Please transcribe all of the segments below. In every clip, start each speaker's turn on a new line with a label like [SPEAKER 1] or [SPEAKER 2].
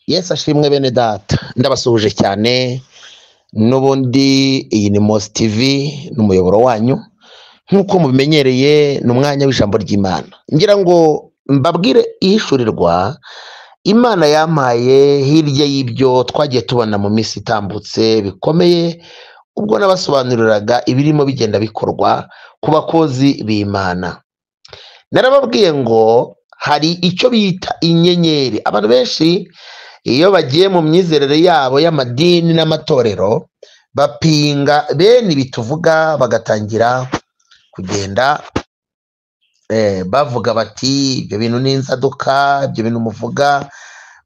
[SPEAKER 1] Yesu ashimwe bene data, ndabasuhuje cyane. N'ubundi iyi ni Mose TV n'umuyoboro wanyu nk'uko mubimenyereye, ni umwanya w'ijambo ry'Imana. Ngira ngo mbabwire ihishurirwa Imana yampaye hirya y'ibyo twagiye tubona mu minsi itambutse bikomeye, ubwo nabasobanuriraga ibirimo bigenda bikorwa ku bakozi b'Imana. Narababwiye ngo hari icyo bita inyenyeri. Abantu benshi iyo bagiye mu myizerere yabo y'amadini n'amatorero bapinga bene ibi tuvuga, bagatangira kugenda bavuga bati ibyo bintu ni inzaduka, ibyo bintu muvuga,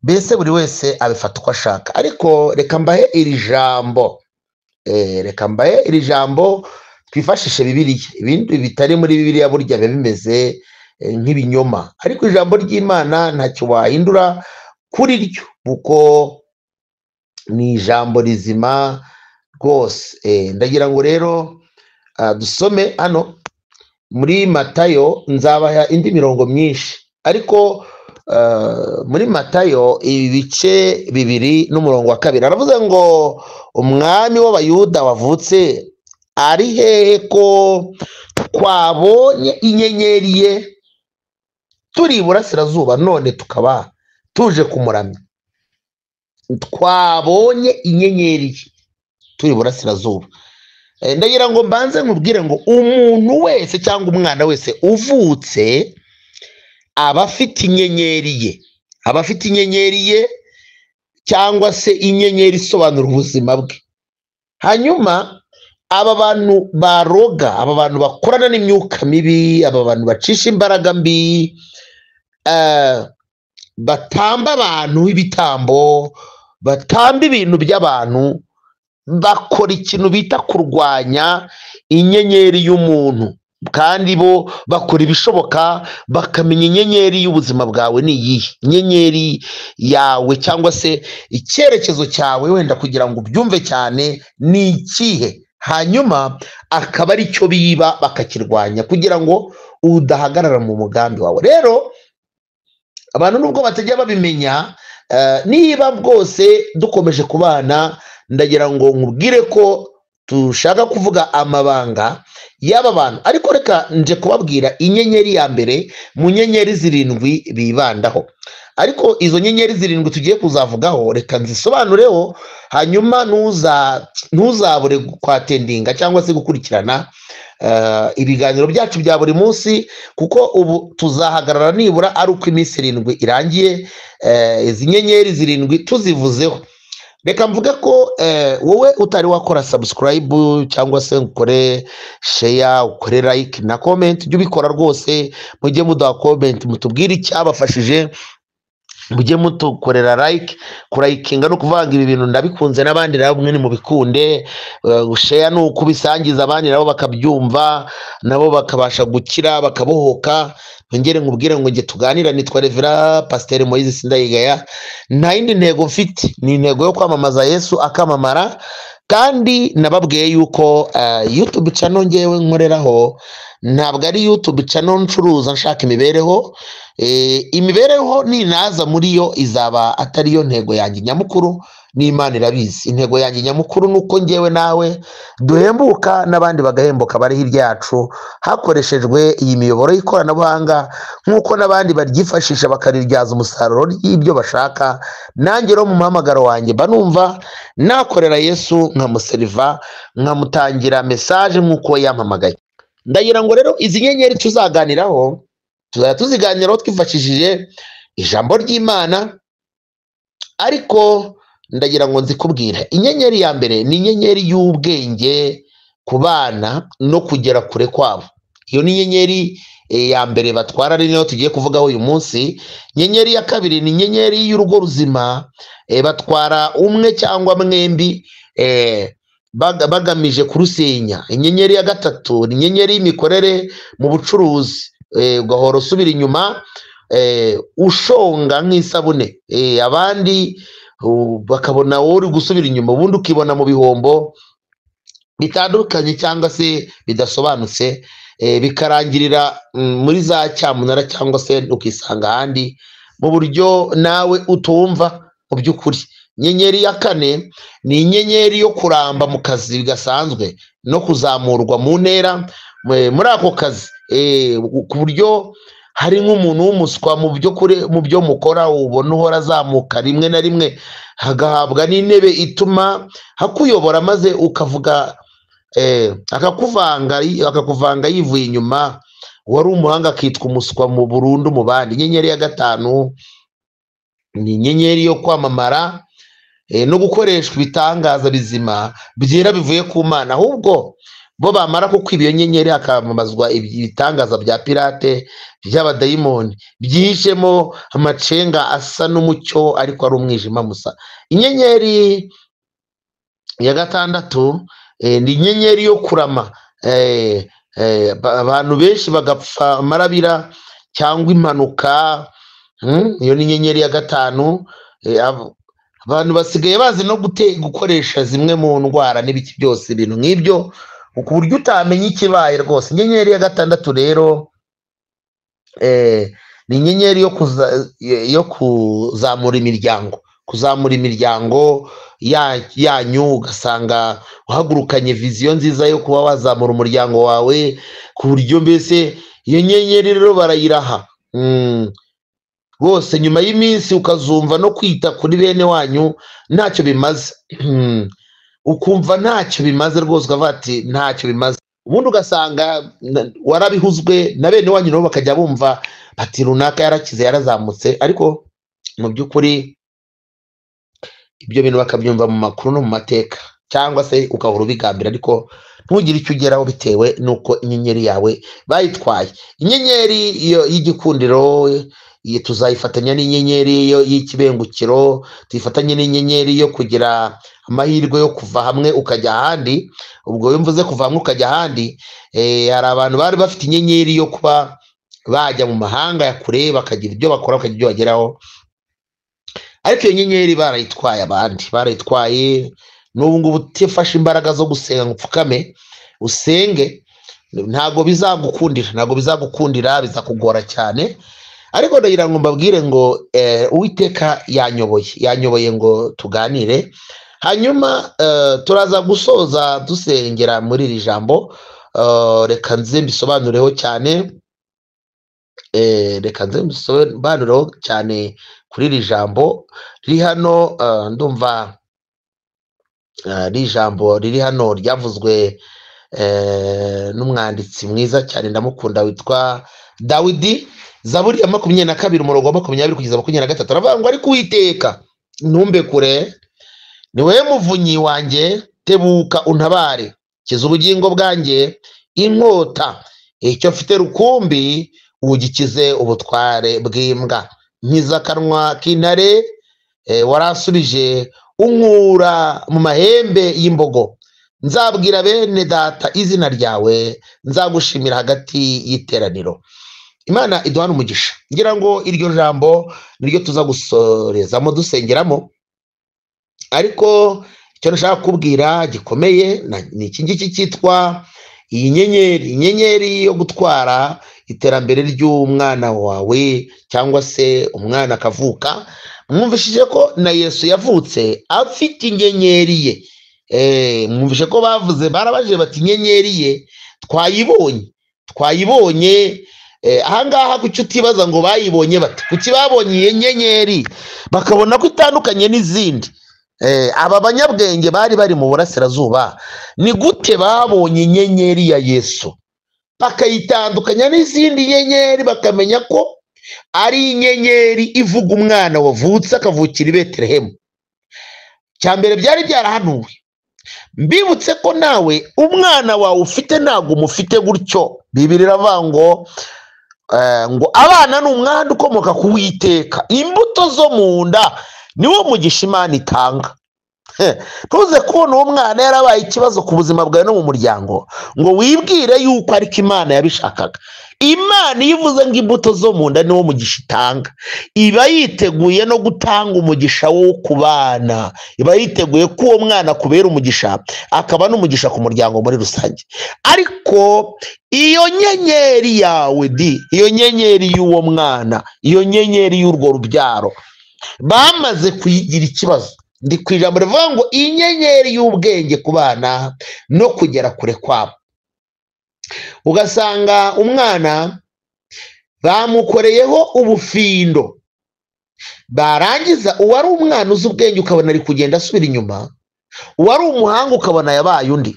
[SPEAKER 1] mbese buri wese abifata uko ashaka. Ariko reka mbahe iri jambo, reka mbahe iri jambo twifashishe Bibiliya. Ibindi bitari muri Bibiliya burya biba bimeze nk'ibinyoma, ariko ijambo ry'Imana ntacyo wahindura kuri ryo, kuko ni ijambo rizima rwose. Ndagira ngo rero dusome hano muri Matayo, nzabaha indi mirongo myinshi, ariko muri Matayo ibice 2 n'umurongo wa 2 aravuze ngo umwami w'Abayuda wavutse ari hehe ko twabonye inyenyeri ye turi iburasirazuba, none tukaba tuje kumuramya. Twabonye inyenyeri ye turi iburasirazuba. Ndagira ngo mbanze nkubwire ngo umuntu wese cyangwa umwana wese uvutse aba afite inyenyeri ye, aba afite inyenyeri ye cyangwa se inyenyeri isobanura ubuzima bwe. Hanyuma aba bantu baroga, aba bantu bakorana n'imyuka mibi, aba bantu bacisha imbaraga mbi, batamba abantu ibitambo, batamba ibintu by'abantu, bakora ikintu bita kurwanya inyenyeri y'umuntu. Kandi bo bakora ibishoboka bakamenya inyenyeri y'ubuzima bwawe ni iyihe, inyenyeri yawe cyangwa se icyerekezo cyawe, wenda kugira ngo ubyumve cyane ni ikihe, hanyuma akaba ari cyo biba bakakirwanya kugira ngo udahagarara mu mugambi wawe. Rero abantu nubwo batajya babimenya, niba bwose dukomeje kubana, ndagira ngo nkubwire ko dushaka kuvuga amabanga y'aba bantu. Ariko reka nje kubabwira inyenyeri ya mbere mu nyenyeri 7 bibandaho. Ariko izo nyenyeri 7 tugiye kuzavugaho, reka nzisobanureho, hanyuma ntuzabure kwatendinga cyangwa se gukurikirana ibiganiro byacu bya buri munsi, kuko ubu tuzahagarara nibura ari uko iminsi 7 irangiye, izi nyenyeri 7 tuzivuzeho. Reka mvuge ko wowe utari wakora subscribe cyangwa se ukore share, ukore like na comment, ujye ubikora rwose, mujye muduha comment mutubwire icyabafashije, mujye mutukorera like. Kurayikinga no kuvanga ibi bintu ndabikunze, n'abandi nabo mwe mubikunde. Share ni ukubisangiza abandi nabo bakabyumva, nabo bakabasha gukira bakabohoka. Ngere nkubwire ngo nge tuganira, nitwa Reverend Pasteur Moise Sindayigaya. Nta yindi ntego mfite, ni intego yo kwamamaza Yesu akamamara. Kandi nababwiye yuko YouTube channel ngewe nkoreraho ntabwo ari YouTube channel ncuruza nshaka imibereho. Imibereho ninaza muri yo izaba atari yo ntego yanjye nyamukuru, n'Imana irabizi. Intego yanjye nyamukuru nuko ngewe nawe duhembuka n'abandi bagahembuka bari hirya yacu, hakoreshejwe iyi miyoboro y'ikoranabuhanga, nk'uko n'abandi baryifashisha bakariryaza umusaruro y'ibyo bashaka. Nanjye rero mu muhamagaro wanjye mba numva nakorera Yesu, nkamuseriva, nkamutangira message nk'uko yampamagaye. Ndagira ngo rero izi nyenyeri tuzaganiraho, tuzajya tuziganiraho twifashishije ijambo ry'Imana. Ariko ndagira ngo nzikubwire, inyenyeri ya mbere ni inyenyeri y'ubwenge ku bana no kugera kure kwabo. Iyo ni inyenyeri ya mbere batwara, ari nayo tugiye kuvugaho uyu munsi. Inyenyeri ya kabiri ni inyenyeri y'urugo ruzima, batwara umwe cyangwa mwembi bagamije kurusenya. Inyenyeri ya gatatu ni inyenyeri y'imikorere mu bucuruzi, ugahora usubira inyuma, ushonga nk'isabune, abandi bakabona wowe uri gusubira inyuma, ubundi ukibona mu bihombo bitandukanye cyangwa se bidasobanutse, bikarangirira muri za cyamunara cyangwa se ukisanga ahandi mu buryo nawe utumva. Mu by'ukuri inyenyeri ya kane ni inyenyeri yo kuramba mu kazi gasanzwe no kuzamurwa mu ntera muri ako kazi, ku buryo hari nk'umuntu w'umuswa mu byo mukora ubona uhora azamuka rimwe na rimwe hagahabwa n'intebe ituma hakuyobora, maze ukavuga akakuvanga yivuye inyuma, wari umuhanga akitwa umuswa mu burundu mu bandi. Inyenyeri ya gatanu ni inyenyeri yo kwamamara no gukoreshwa ibitangaza bizima byera bivuye ku Mana. Ahubwo bo bamara kukwiba iyo nyenyeri hakamamazwa ibitangaza bya pirate by'abadayimoni byihishemo amacenga asa n'umucyo ariko ari umwijima musa. Inyenyeri ya gatandatu ni inyenyeri yo kurama, abantu benshi bagapfa amarabira cyangwa impanuka. Iyo ni inyenyeri ya gatanu. Abantu basigaye bazi no gukoresha zimwe mu ndwara n'ibiki byose, ibintu nk'ibyo, ku buryo utamenya ikibaye rwose. Inyenyeri ya gatandatu rero ni inyenyeri yo kuzamura imiryango, kuzamura imiryango yanyu, ugasanga uhagurukanye viziyo nziza yo kuba wazamura umuryango wawe, ku buryo mbese iyo nyenyeri rero barayiraha rwose. Nyuma y'iminsi ukazumva no kwita kuri bene wanyu ntacyo bimaze, ukumva ntacyo bimaze rwose, ukavuga ati ntacyo bimaze. Ubundi ugasanga warabihuzwe na bene wanyu, nabo bakajya bumva bati runaka yarakize yarazamutse, ariko mu by'ukuri ibyo bintu bakabyumva mu makuru no mu mateka, cyangwa se ukahora ubigambira ariko ntugire icyo ugeraho bitewe n'uko inyenyeri yawe bayitwaye. Inyenyeri y'igikundiro tuzayifatanya n'inyenyeri y'ikibengukiro, tuyifatanye n'inyenyeri yo kugira amahirwe yo kuva hamwe ukajya ahandi. Ubwo iyo mvuze kuva hamwe ukajya ahandi, hari abantu bari bafite inyenyeri yo kuba bajya mu mahanga ya kure bakagira ibyo bakora bakagira ibyo bageraho, ariko iyo nyenyeri barayitwaye, abandi barayitwaye. N'ubu ngubu utifashe imbaraga zo gusenga ngo upfukame usenge, ntabwo bizagukundira, ntabwo bizagukundira, bizakugora cyane. Ariko ndagira ngo mbabwire ngo Uwiteka yanyoboye ngo tuganire, hanyuma turaza gusoza dusengera muri iri jambo. Reka nze mbisobanureho cyane, reka nze mbisobanureho cyane kuri iri jambo riri hano. Ndumva ari ijambo riri hano ryavuzwe n'umwanditsi mwiza cyane ndamukunda witwa Dawidi, Zaburi ya 22 umurongo wa 20 kugeza 23, aravuga ngo ariko Uwiteka ntumbe kure, ni wowe muvunyi wanjye, tebuka untabare, kiza ubugingo bwanjye inkota, icyo mfite rukumbi ugikize ubutware bw'imbwa, nkiza akanwa k'intare, warasubije unkura mu mahembe y'imbogo, nzabwira bene data izina ryawe, nzagushimira hagati y'iteraniro. Imana iduhana umugisha. Ngira ngo iryo jambo niryo tuza gusorezamo dusengeramo, ariko icyo nashaka kubwira gikomeye ni iki ngiki cyitwa iyi nyenyeri, inyenyeri yo gutwara iterambere ry'umwana wawe, cyangwa se umwana akavuka. Mwumvishije ko na Yesu yavutse afite inyenyeri ye. Mwumvise ko bavuze, barabaje bati inyenyeri ye twayibonye. Ahangaha kuki utibaza ngo bayibonye bate? Kuki babonye iyi nyenyeri bakabona ko itandukanye n'izindi? Aba banyabwenge bari bari mu burasirazuba, ni gute babonye inyenyeri ya Yesu bakayitandukanya n'izindi nyenyeri, bakamenya ko ari inyenyeri ivuga umwana wavutse akavukira i Betelehemu? Cya mbere byari byarahanuwe. Mbibutse ko nawe umwana wawe ufite ntabwo umufite gutyo. Bibiri iravuga ngo abana ni umwanda ukomoka ku Uwiteka, imbuto zo mu nda niwo mugisha Imana itanga. Ntuze kubona uwo mwana yarabaye ikibazo ku buzima bwawe no mu muryango ngo wibwire yuko ariko Imana yabishakaga. Imana iyo ivuze ngo imbuto zo mu nda niwo mugisha itanga, iba yiteguye no gutanga umugisha wo ku bana, iba yiteguye ko uwo mwana kubera umugisha akaba n'umugisha ku muryango muri rusange. Ariko iyo nyenyeri yawe di, iyo nyenyeri y'uwo mwana, iyo nyenyeri y'urwo rubyaro, Bamaze kuyigira ikibazo. Ndi ku ijambo rivuga ngo inyenyeri y'ubwenge ku bana no kugera kure kwabo. Ugasanga umwana bamukoreyeho ubufindo, barangiza uwari umwana uzi ubwenge ukabona ari kugenda asubira inyuma, uwari umuhanga ukabona yabaye undi,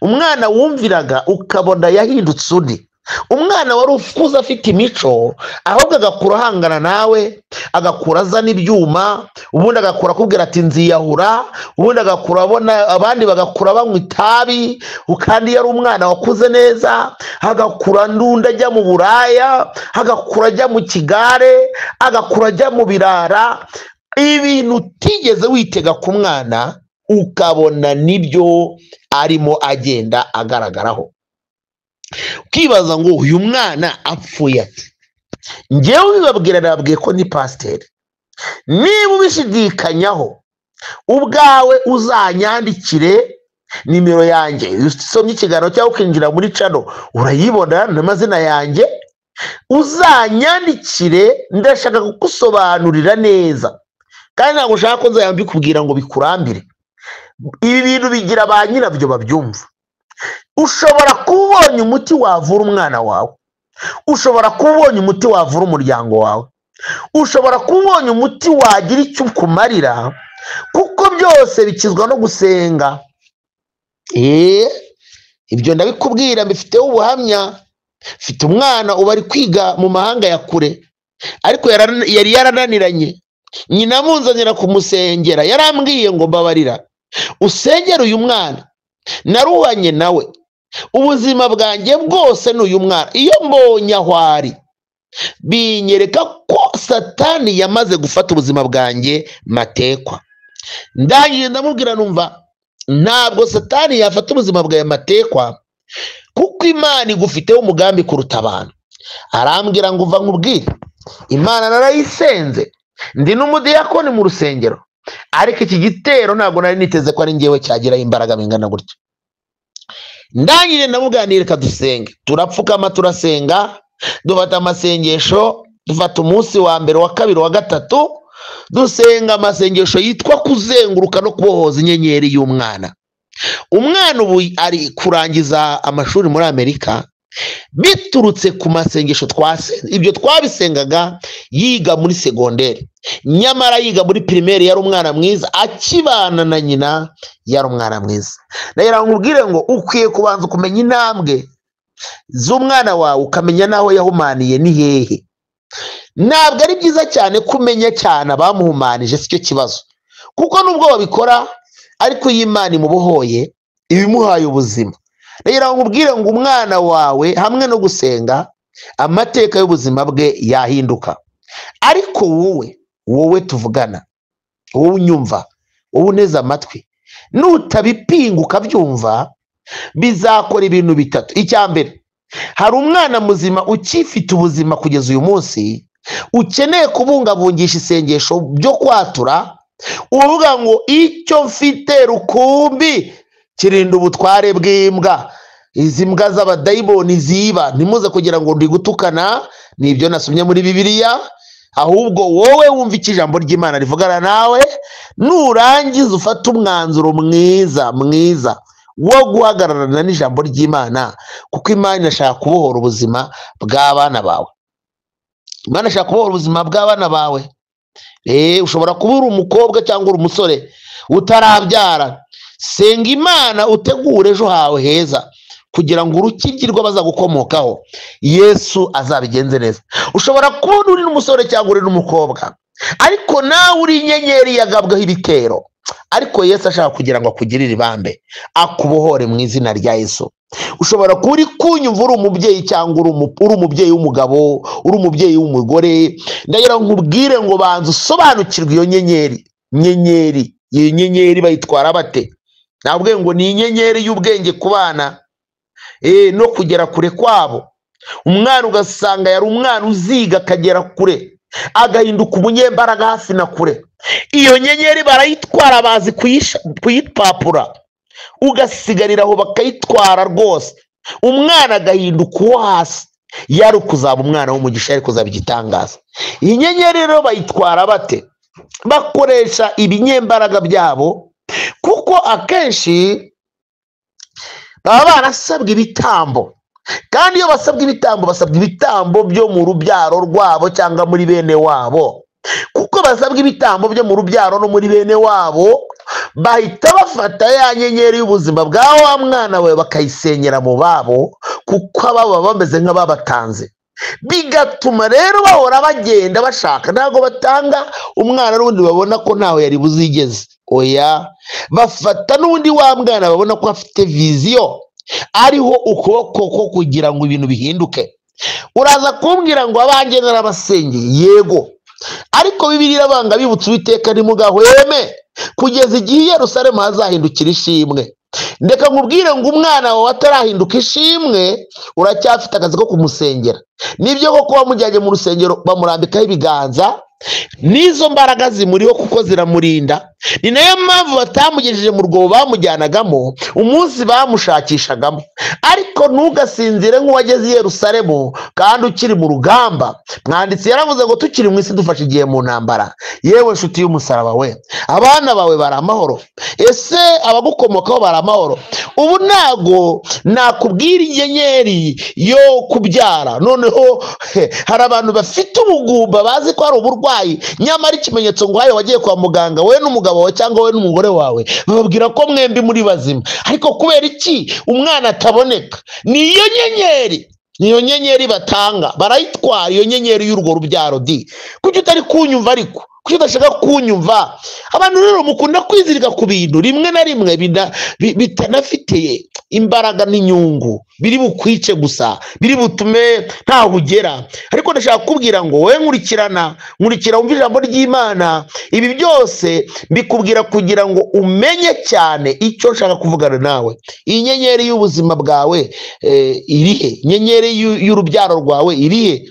[SPEAKER 1] umwana wumviraga ukabona yahindutse undi, umwana wari ukuze afite imico ahubwo agakura ahangana nawe, agakura azana ibyuma, ubundi agakura akubwira ati nziyahura, ubundi agakura abona abandi bagakura banywa itabi, kandi yari umwana wakuze neza, agakura n'undi ajya mu buraya, agakura ajya mu kigare, agakura ajya mu birara, ibintu utigeze witega ku mwana ukabona nibyo arimo agenda agaragaraho. Ukibaza ngo uyu mwana apfuye ate? Njyewe ubibabwira nababwiye ko ni pasiteri. Niba ubishidikanyaho ubwawe uzanyandikire nimero yanjye, usomye ikiganiro cyangwa ukinjira muri cano urayibona n'amazina yanjye, uzanyandikire, ndashaka kugusobanurira neza, kandi ntabwo ushaka ko nzajya mbikubwira ngo bikurambire. Ibi bintu bigira ba nyirabyo babyumva. Ushobora kuba ubonye umuti wavura umwana wawe, ushobora kuba ubonye umuti wavura umuryango wawe, ushobora kuba ubonye umuti wagira icyo ukumarira, kuko byose bikizwa no gusenga. Ibyo ndabikubwira mbifiteho ubuhamya. Mfite umwana uba ari kwiga mu mahanga ya kure, ariko yari yarananiranye, nyina amunzanira kumusengera, yarambwiye ngo mbabarira usengere uyu mwana, naruhanye nawe ubuzima bwanjye bwose ni uyu mwana, iyo mbonye aho ari binyereka ko Satani yamaze gufata ubuzima bwanjye matekwa. Ndangije ndamubwira numva ntabwo Satani yafata ubuzima bwawe matekwa, kuko Imana igufiteho umugambi kuruta abantu. Arambwira ngo uva nkubwire, Imana narayisenze, ndi n'umudiyakoni mu rusengero, ariko iki gitero ntabwo nari niteze ko ari njyewe cyagiraho imbaraga bingana gutya. Ndangije ndamuganira reka dusenge, turapfukama turasenga, dufata amasengesho, dufata umunsi wa mbere, wa kabiri, wa gatatu, dusenga amasengesho yitwa kuzenguruka no kubohoza inyenyeri y'umwana. Umwana ubu ari kurangiza amashuri muri Amerika biturutse ku masengesho twasenze. Ibyo twabisengaga yiga muri segonderi, nyamara yiga muri primaire yari umwana mwiza, akibana na nyina yari umwana mwiza. Ndagira ngo nkubwire ngo ukwiye kubanza kumenya intambwe z'umwana wawe, ukamenya n'aho yahumaniye ni hehe. Ntabwo ari byiza cyane kumenya cyane abamuhumanije, si cyo kibazo, kuko nubwo babikora ariko iyo Imana imubohoye ibimuhaye ubuzima. Ndagira ngo nkubwire ngo umwana wawe hamwe no gusenga amateka y'ubuzima bwe yahinduka. Ariko wowe tuvugana, wowe unyumva, wowe uneze amatwi, nutabipinga ukabyumva bizakora ibintu bitatu. Icya mbere, hari umwana muzima ukifite ubuzima kugeza uyu munsi ukeneye kubungabungisha isengesho byo kwatura, uvuga ngo icyo mfite rukumbi kirinda ubutware bw'imbwa, izi mbwa z'abadayimoni ziba. Ntimuze kugira ngo ndi gutukana, nibyo nasomye muri Bibiliya, ahubwo wowe wumva icyo ijambo ry'Imana rivugana nawe, nurangiza ufate umwanzuro mwiza mwiza wo guhagararana n'ijambo ry'Imana, kuko Imana irashaka kubohora ubuzima bw'abana bawe. Imana ishaka kubohora ubuzima bw'abana bawe. Ushobora kuba uri umukobwa cyangwa uri umusore utarabyara, senga Imana utegure ejo hawe heza, kugira ngo urukigi rw'abazagukomokaho Yesu azabigenze neza. Ushobora kuba uri n'umusore cyangwa uri n'umukobwa, ariko nawe uri inyenyeri yagabweho ibitero, ariko Yesu ashaka kugira ngo akugirire ibambe, akubohore mu izina rya Yesu. Ushobora kuba uri kunyumva uri umubyeyi cyangwa uri umubyeyi w'umugabo, uri umubyeyi w'umugore, ndagira ngo nkubwire ngo banza usobanukirwe iyo nyenyeri. Nyenyeri, iyi nyenyeri bayitwara bate? Nabwo ngo ni inyenyeri y'ubwenge ku bana, no kugera kure kwabo. Umwana ugasanga yari umwana uziga akagera kure, agahinduka umunyembaraga hafi na kure. Iyo nyenyeri barayitwara, bazi kuyipapura, ugasigarira aho bakayitwara rwose. Umwana agahinduka uwo hasi, yari kuzaba umwana w'umugisha, yari kuzaba igitangaza. Iyi nyenyeri rero bayitwara bate? Bakoresha ibinyembaraga byabo, kuko akenshi baba barasabwa ibitambo, kandi iyo basabwa ibitambo basabwa ibitambo byo mu rubyaro rwabo cyangwa muri bene wabo. Kuko basabwa ibitambo byo mu rubyaro no muri bene wabo, bahita bafata ya nyenyeri y'ubuzima bwa wa mwana wawe bakayisenyera mu babo, kuko ababo baba bameze nk'ababatanze. Bigatuma rero bahora bagenda bashaka, ntabwo batanga umwana n'ubundi babona ko ntaho yari buzigeze. Oya, bafata n'undi wa mwana babona ko afite viziyo, ariho ukuboko ko kugira ngo ibintu bihinduke. Uraza kumbwira ngo abanjye narabasengeye, yego, ariko Bibiliya irabanga bibutsa Uwiteka ntimugahweme kugeza igihe i Yerusalemu hazahindukira ishimwe. Ndeka nkubwire ngo umwana wawe atarahinduka ishimwe, uracyafite akazi ko kumusengera. Nibyo koko wamujyanye mu rusengero bamurambikaho ibiganza, n'izo mbaraga zimuriho kuko ziramurinda. Ni nayo mpamvu batamugejeje mu rwobo bamujyanagamo umunsi bamushakishagamo. Ariko ntugasinzire nk'uwageze i Yerusalemu kandi ukiri mu rugamba. Mwanditsi yaravuze ngo tukiri mu isi dufashe igihe mu ntambara. Yewe nshuti y'umusaraba we, abana bawe bari amahoro? Ese abagukomokaho bari amahoro? Ubu ntago nakubwira inyenyeri yo kubyara. Noneho hari abantu bafite ubugumba bazi ko ari uburwayi, nyamara ikimenyetso ngo hayo wagiye kwa muganga we n'umugabo wawe cyangwa we n'umugore wawe, bababwira ko mwembi muri bazima. Ariko kubera iki umwana ataboneka? Niyo nyenyeri, niyo nyenyeri batanga, barayitwara iyo nyenyeri y'urwo rubyaro. Di kuki utari kunyumva? Ariko kuki udashaka kunyumva? Abantu rero mukunda kwizirika ku bintu rimwe na rimwe bitanafite imbaraga n'inyungu, biri bukwice gusa, biri butume ntaho ugera. Ariko ndashaka kukubwira ngo wowe nkurikirana, nkurikira wumve ijambo ry'Imana. Ibi byose mbikubwira kugira ngo umenye cyane icyo nshaka kuvugana nawe. Iyi nyenyeri y'ubuzima bwawe irihe? Inyenyeri y'urubyaro rwawe irihe?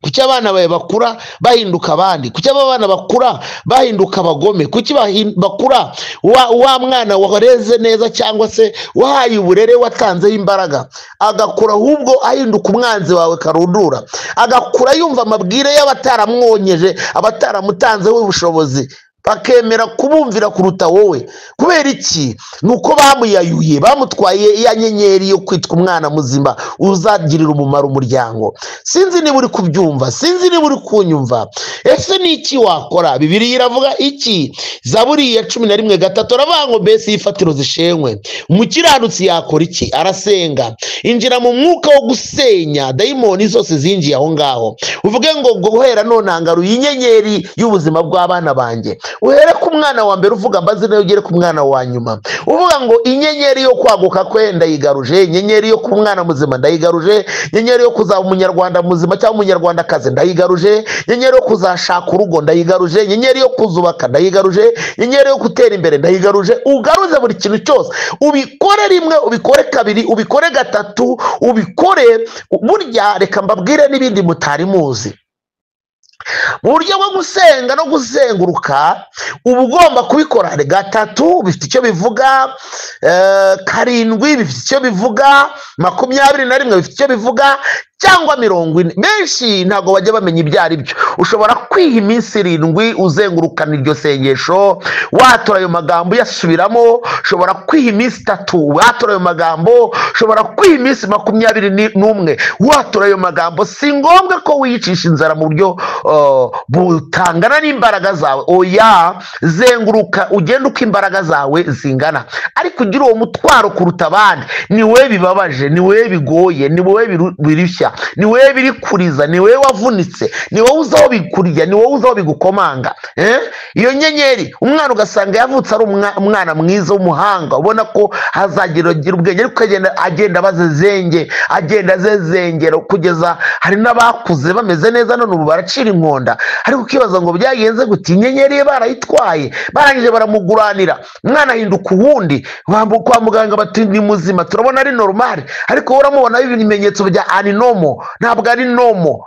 [SPEAKER 1] Kuki abana bawe bakura bahinduka abandi? Kuki aba bana bakura bahinduka abagome? Kuki bakura wa mwana wareze neza cyangwa se wahaye uburere watanzeho imbaraga, agakura ahubwo ahinduka umwanzi wawe karundura, agakura yumva amabwire y'abataramwonyeje, abataramutanzeho ubushobozi, bakemera kubumvira kuruta wowe? Kubera iki? Nuko bamuyayuye, bamutwaye ya nyenyeri yo kwitwa umwana muzima uzagirira umumaro umuryango. Sinzi niba uri kubyumva, sinzi niba uri kunyumva. Ese ni iki wakora? Bibiliya iravuga iki? Zaburi ya 11:3 aravuga ngo mbese ifatiro zishenywe, umukiranutsi yakora iki? Arasenga. Injira mu mwuka wo gusenya dayimoni zose zinjiye aho ngaho, uvuge ngo guhera none ngaruye inyenyeri y'ubuzima bw'abana banjye. Uhere ku mwana wa mbere uvuga amazina, ugere ku mwana wa nyuma uvuga ngo inyenyeri yo kwaguka kwe ndayigaruje, inyenyeri yo kuba umwana muzima ndayigaruje, inyenyeri yo kuzaba umunyarwanda muzima cyangwa umunyarwandakazi ndayigaruje, inyenyeri yo kuzashaka urugo ndayigaruje, inyenyeri yo kuzubaka ndayigaruje, inyenyeri yo gutera imbere ndayigaruje. Ugaruze buri kintu cyose, ubikore rimwe, ubikore kabiri, ubikore gatatu, ubikore. Burya reka mbabwire n'ibindi mutari muzi. Mu buryo bwo gusenga no kuzenguruka uba ugomba kubikora gatatu, bifite icyo bivuga, 7 bifite icyo bivuga, 21 bifite icyo bivuga, cyangwa 40. Benshi ntabwo bajya bamenya ibyo ari byo. Ushobora kwiha iminsi 7 uzengurukana iryo sengesho, watura ayo magambo uyasubiramo. Ushobora kwiha iminsi 3 watura ayo magambo, ushobora kwiha iminsi 21 watura ayo magambo. Si ngombwa ko wiyicisha inzara mu buryo butangana n'imbaraga zawe. Oya, zenguruka ugende uko imbaraga zawe zingana, ariko ugira uwo mutwaro kuruta abandi. Ni wowe bibabaje, ni wowe bigoye, ni wowe birushya, ni wowe biri kuriza, ni wowe wavunitse, ni wowe uzaho bikurya, ni wowe uzaho bigukomanga. Iyo nyenyeri umwana ugasanga yavutse ari umwana mwiza w'umuhanga, ubona ko hazagira ubwenge, ariko agenda bazezenge, agenda azezengera kugeza hari n'abakuze bameze neza none ubu baracira inkonda. Ariko ukibaza ngo byagenze gute? Inyenyeri ye barayitwaye, barangije baramuguranira, umwana ahinduka uwundi. Kwa muganga bati ni muzima, turabona ari normal, ariko uramubona ibimenyetso bya aninoma. normal, ntabwo ari normal,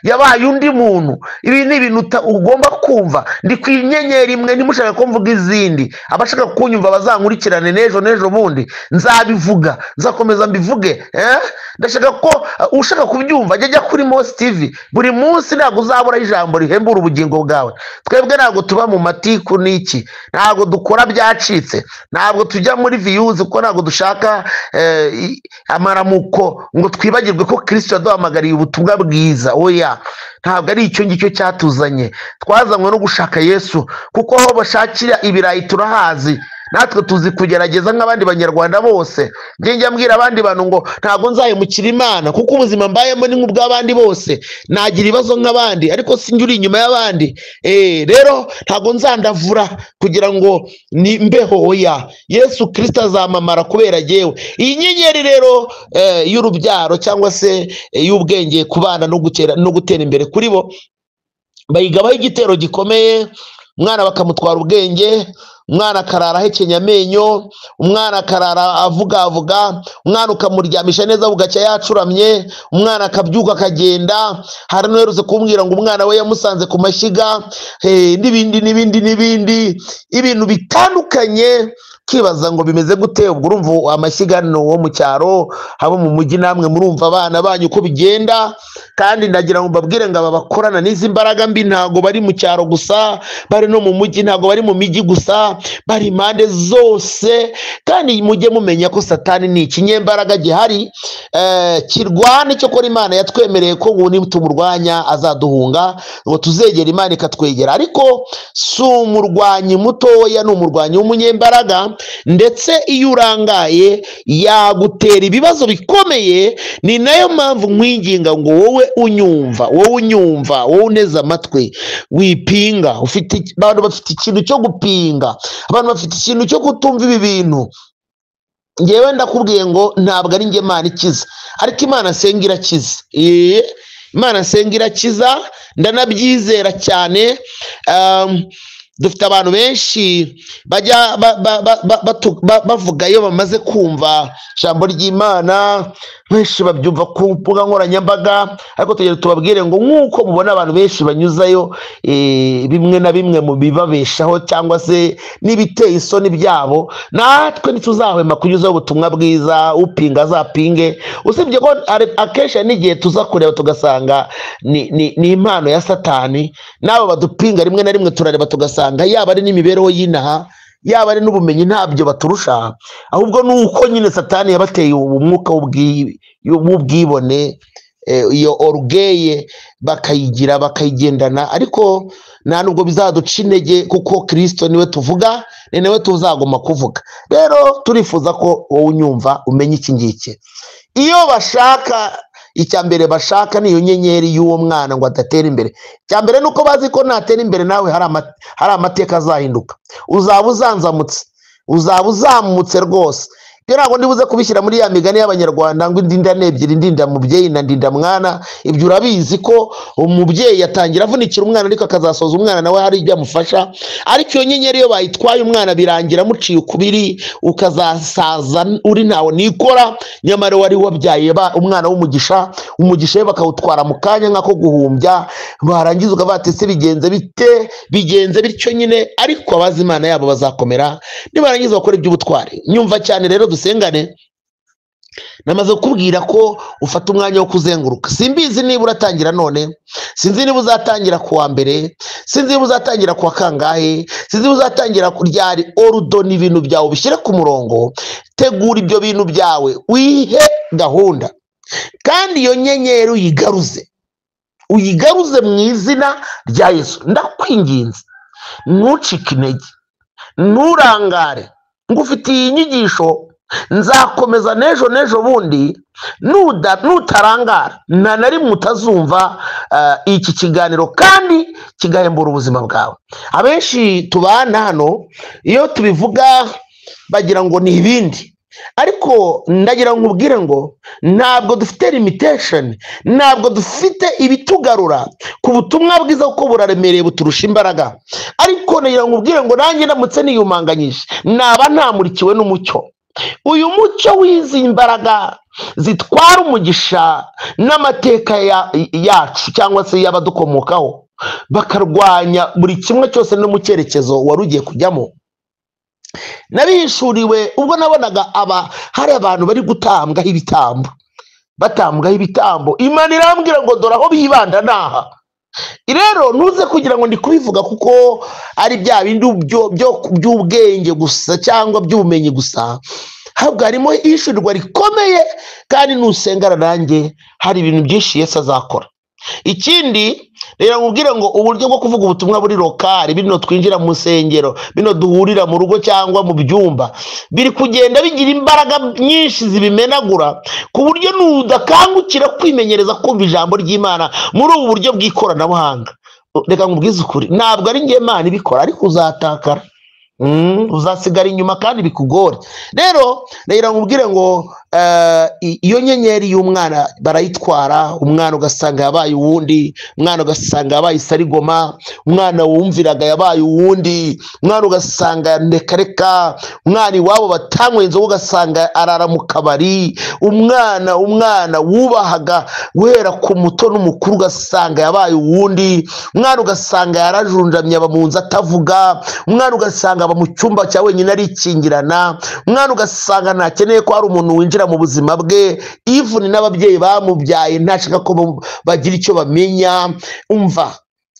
[SPEAKER 1] yabaye undi muntu. Ibi ni ibintu ugomba kumva. Ndi ku inyenyeri imwe, ntimushaka ko mvuga izindi. Abashaka kunyumva bazankurikirane n'ejo n'ejo bundi nzabivuga, nzakomeza mbivuge. Ndashaka ko ushaka kubyumva ajya kuri Mose TV buri munsi, ntabwo uzabura ijambo rihembura ubugingo bwawe. Twebwe ntabwo tuba mu matiku n'iki, ntabwo dukora byacitse, ntabwo tujya muri views, kuko ntabwo dushaka amaramuko ngo twibagirwe ko Kristo yaduhamagariye ubutumwa bwiza. Oya, ntabwo ari icyo ngicyo cyatuzanye. Twazanywe no gushaka Yesu, kuko aho bashakira ibirayi turahazi. Natwe tuzi kugerageza nk'abandi banyarwanda bose. Njye mbwira abandi bantu ngo ntabwo nzahemukira Imana, kuko ubuzima mbayemo ni nk'ubw'abandi bose, nagira ibibazo nk'abandi, ariko sinjye uri inyuma y'abandi. Rero ntabwo nzandavura kugira ngo mbeho. Oya, Yesu Kristo azamamara kubera jyewe. Iyi nyenyeri rero y'urubyaro cyangwa se y'ubwenge ku bana no gutera imbere kuri bo, bayigabaho igitero gikomeye. Umwana bakamutwara ubwenge, umwana akarara ahekenya amenyo, umwana akarara avugavuga, umwana ukamuryamisha neza bugacya yacuramye, umwana akabyuka akagenda. Hari n'uherutse kumbwira ngo umwana we yamusanze ku mashyiga, n'ibindi n'ibindi n'ibindi, ibintu bitandukanye. Kibaza ngo bimeze gute? Ubwo urumva amashyiga ni uwo mu cyaro, habo mu mujyi namwe murumva abana banyu uko bigenda. Kandi ndagira ngo mbabwire ngo aba bakorana n'izi mbaraga mbi ntabwo bari mu cyaro gusa, bari no mu mujyi, ntabwo bari mu mijyi gusa, bari impande zose. Kandi mujye mumenya ko Satani ni ikinyembaraga gihari, kirwana. Icyo kora Imana yatwemereye ko ubu nitumurwanya azaduhunga, ngo tuzegera Imana ikatwegera. Ariko si umurwanyi mutoya, ni umurwanyi w'umunyembaraga, ndetse iyo urangaye yagutera ibibazo bikomeye. Ni nayo mpamvu nkwinginga ngo wowe unyumva, wowe unyumva, wowe uneze amatwi, wipinga. Abantu bafite ikintu cyo gupinga, abantu bafite ikintu cyo kutumva ibi bintu. Ngewe ndakubwiye ngo ntabwo ari njye Imana ikiza, ariko Imana nsenga irakiza. Imana nsenga irakiza, ndanabyizera cyane. Dufite abantu benshi bajya bavuga iyo bamaze kumva ijambo ry'Imana, benshi babyumva ku mbuga nkoranyambaga. Ariko tugenda tubabwire ngo nk'uko mubona abantu benshi banyuzayo bimwe na bimwe mu bibabeshaho cyangwa se n'ibiteye isoni byabo, natwe ntituzahwema kunyuzaho ubutumwa bwiza. Upinga azapinge, usibye ko akenshi n'igihe tuza kureba tugasanga ni impano ya Satani. N'abo badupinga rimwe na rimwe turareba tugasanga yaba ari n'imibereho y'inaha, yaba ari n'ubumenyi, ntabyo baturusha, ahubwo nuko nyine Satani yabateye umwuka w'ubwibone, iyo orugeye bakayigira bakayigendana. Ariko nta nubwo bizaduca intege, kuko Kristo niwe tuvuga, ni nawe tuzaguma kuvuga. Rero turifuza ko wowe unyumva umenye iki ngiki. Iyo bashaka, icya mbere bashaka ni iyo nyenyeri y'uwo mwana ngo adatera imbere. Icya mbere nuko bazi ko natera imbere nawe hari amateka azahinduka, uzaba uzanzamutse, uzaba uzamutse rwose. Ibyo ntabwo ndibuze kubishyira muri ya migani y'abanyarwanda ngo indinda n'ebyiri, ndinda mubyeyi na ndinda mwana. Ibyo urabizi ko umubyeyi atangira avunikira umwana, ariko akazasoza umwana nawe hari ibyo amufasha. Ariko iyo nyenyeri iyo bayitwaye umwana birangira amuciye ukubiri, ukazasaza uri ntawe nikora, nyamara wari wabyaye umwana w'umugisha, umugisha we bakawutwara mu kanya nk'ako guhumbya, barangiza ukavuga ese bigenze bite, bigenze bityo nyine. Ariko abazi Imana yabo bazakomera, nibarangiza bakora iby'ubutwari. Nyumva cyane rero dusengane. Namaze kukubwira ko ufata umwanya wo kuzenguruka. Simbizi niba uratangira none, sinzi niba uzatangira kuwa mbere, sinzi niba uzatangira kuwa kangahe, sinzi niba uzatangira kuryari. Orudona ibintu byawe ubishyire ku murongo, tegura ibyo bintu byawe, wihe gahunda, kandi iyo nyenyeri uyigaruze, uyigaruze mu izina rya Yesu. Ndakwinginze ntucike intege, nturangare. Ngufitiye inyigisho nzakomeza n'ejo n'ejo bundi. Nutarangara nta na rimwe utazumva iki kiganiro kandi kigahembura ubuzima bwawe. Abenshi tubana hano iyo tubivuga bagira ngo ni ibindi, ariko ndagira ngo nkubwire ngo ntabwo dufite limitation, ntabwo dufite ibitugarura ku butumwa bwiza, kuko buraremereye buturusha imbaraga. Ariko ndagira ngo nkubwire ngo nanjye ndamutse niyumanganyije naba ntamurikiwe n'umucyo. Uyu mucyo w'izi mbaraga zitwara umugisha n'amateka yacu cyangwa se y'abadukomokaho, bakarwanya buri kimwe cyose no mu cyerekezo wari ugiye kujyamo. Nabihishuriwe ubwo nabonaga hari abantu bari gutambwaho ibitambo, batambwaho ibitambo. Imana irambwira ngo dore aho bibanda naha. Rero ntuze kugira ngo ndi kubivuga kuko ari bya bindi by'ubwenge gusa cyangwa by'ubumenyi gusa, ahubwo harimo ishurirwa rikomeye, kandi nusengana nanjye hari ibintu byinshi Yesu azakora. Ikindi rero nkubwire ngo uburyo bwo kuvuga ubutumwa buri lokali, bino twinjira mu nsengero, bino duhurira mu rugo cyangwa mu byumba, biri kugenda bigira imbaraga nyinshi zibimenagura, ku buryo nudakangukira kwimenyereza kumva ijambo ry'Imana muri ubu buryo bw'ikoranabuhanga. Reka nkubwize ukuri, ntabwo ari njye Imana ibikora, ariko uzatakara, uzasigara inyuma kandi bikugore. Rero nkubwire ngo iyo nyenyeri y'umwana barayitwara, umwana ugasanga yabaye uwundi, umwana ugasanga yabaye isarigoma, umwana wumviraga yabaye uwundi, umwana ugasanga ndekareka, umwana iwabo batanyweye inzoga ugasanga arara mu kabari, umwana wubahaga guhera ku muto n'umukuru ugasanga yabaye uwundi, umwana ugasanga yarajunjamye aba mu nzu atavuga, umwana ugasanga aba mu cyumba cya wenyine arikingirana, umwana ugasanga ntakeneye ko hari umuntu winjira mu buzima bwe, even n'ababyeyi bamubyaye ntashaka ko bagira icyo bamenya. Umva,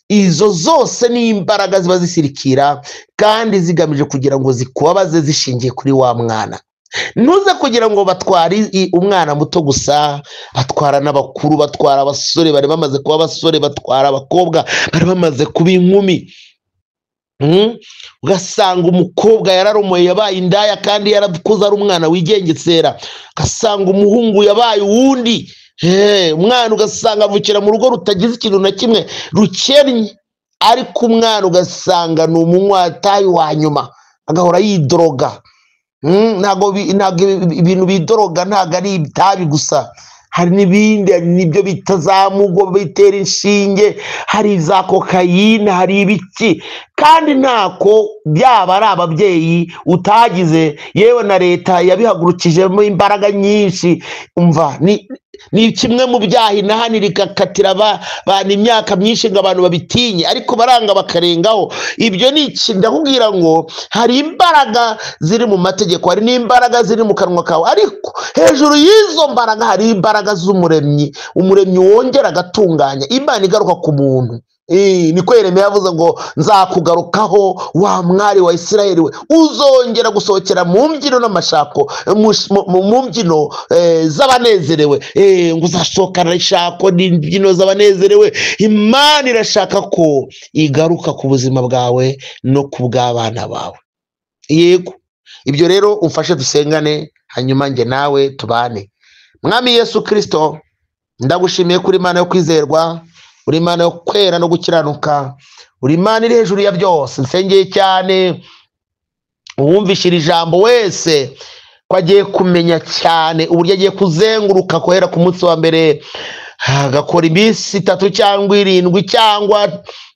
[SPEAKER 1] izo zose ni imbaraga ziba zisirikira kandi zigamije kugira ngo zikubabaze zishingiye kuri wa mwana. Ntuze kugira ngo batware umwana muto gusa, batwara n'abakuru, batwara abasore bari bamaze kuba abasore, batwara abakobwa bari bamaze kuba inkumi. Ugasanga umukobwa yararomoye yabaye indaya kandi yarakuze ari umwana wigengesera, ugasanga umuhungu yabaye uwundi, umwana ugasanga avukira mu rugo rutagize ikintu na kimwe rukennye, ariko umwana ugasanga ni umunywatayi wa nyuma, agahora yidoroga. Ntabwo ibintu bidoroga ntabwo ari itabi gusa, hari n'ibindi, hari n'ibyo bita za mugo bitera inshinge, hari za kokayine, hari ibiki, kandi ntako byaba ari ababyeyi utagize, yewe na leta yabihagurukijemo imbaraga nyinshi. Umva, ni kimwe mu byaha inahanira igakatira abantu imyaka myinshi ngo abantu babitinye, ariko baranga bakarengaho. Ibyo ni iki? Ndakubwira ngo hari imbaraga ziri mu mategeko, hari n'imbaraga ziri mu kanwa kawe, ariko hejuru y'izo mbaraga hari imbaraga z'umuremyi, umuremyi wongera agatunganya, Imana igaruka ku muntu. Niko Yeremiya yavuze ngo nzakugarukaho wa mwari wa Isirayeli we, uzongera gusohokera mu mbyino n'amashako, mu mbyino z'abanezerewe, ngo uzasohokana ishako n'imbyino z'abanezerewe. Imana irashaka ko igaruka ku buzima bwawe no ku bw'abana bawe. Yego, ibyo rero umfashe dusengane, hanyuma njye nawe tubane. Mwami Yesu Kristo, ndagushimiye kuri Imana yo kwizerwa, uri Imana yo kwera no gukiranuka, uri Imana iri hejuru ya byose. Nsengeye cyane uwumvishira ijambo wese ko agiye kumenya cyane uburyo agiye kuzenguruka guhera ku munsi wa mbere, agakora iminsi 3 cyangwa 7 cyangwa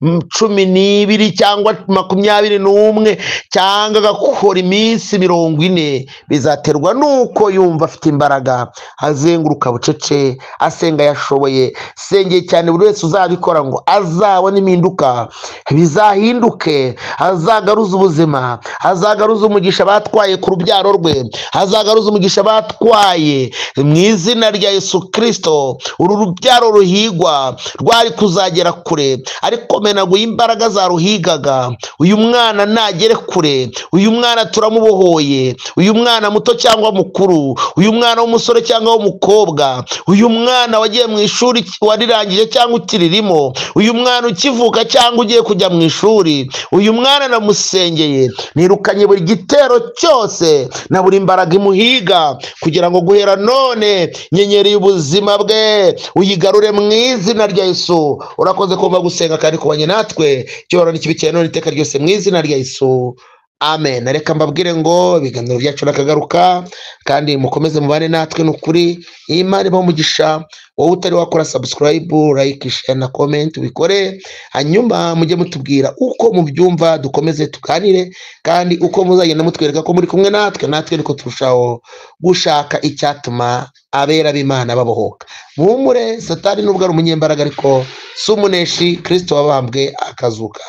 [SPEAKER 1] 12 cyangwa 21 cyangwa agakora iminsi 40. Bizaterwa nuko yumva afite imbaraga, azenguruka bucece, asenga yashoboye. Sengeye cyane buri wese uzabikora ngo azabone impinduka, bizahinduke, azagaruza ubuzima, azagaruza umugisha batwaye ku rubyaro rwe, azagaruza umugisha batwaye mu izina rya Yesu Kristo. Uru rubyaro ruhigwa rwari kuzagera kure, ariko menaguye imbaraga zaruhigaga. Uyu mwana nagere kure, uyu mwana turamubohoye, uyu mwana muto cyangwa mukuru, uyu mwana w'umusore cyangwa w'umukobwa, uyu mwana wagiye mu ishuri warirangije cyangwa ukiririmo, uyu mwana ukivuka cyangwa ugiye kujya mu ishuri, uyu mwana namusengeye, nirukanye buri gitero cyose na buri mbaraga imuhiga, kugira ngo guhera none nyenyeri y'ubuzima bwe uyigarure mu izina rya Yesu. Urakoze kumva gusenga kandi kubanye natwe, cyoro n'ikibi cyawe none iteka ryose mu izina rya Yesu. Amen. Reka mbabwire ngo ibiganiro byacu nakagaruka, kandi mukomeze mubane natwe. Nukuri Imana ibahe umugisha. Wowe utari wakora subscribe, like, share na comment, ubikore, hanyuma mujye mutubwira uko mubyumva, dukomeze tuganire, kandi uko muzagenda mutwereka ko muri kumwe natwe, natwe niko turushaho gushaka icyatuma abera b'Imana babohoka. Muhumure, Satani nubwo ari umunyembaraga ariko si umuneshi. Kristo wabambwe akazuka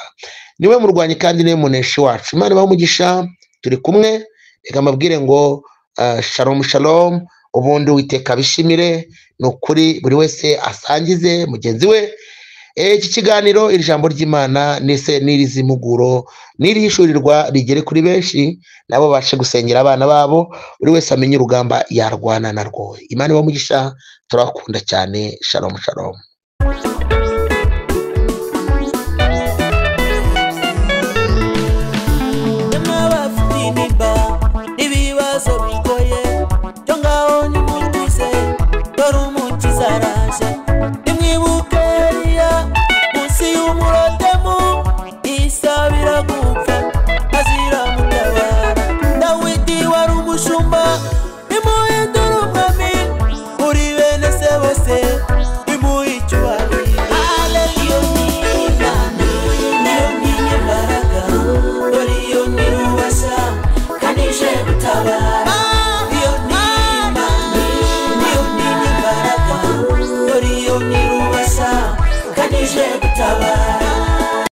[SPEAKER 1] niwe murwanyi kandi niwe muneshi wacu. Imana ibahe umugisha, turi kumwe. Reka mbabwire ngo shalom shalom. Ubundi Uwiteka abishimire. Ni ukuri buri wese asangize mugenzi we iki kiganiro, iri jambo ry'Imana ndetse n'iri mpuguro n'irihishurirwa rigere kuri benshi, nabo babashe gusengera abana babo, buri wese amenye urugamba yarwana narwo. Imana ibahe umugisha, turabakunda cyane. Shalom shalom.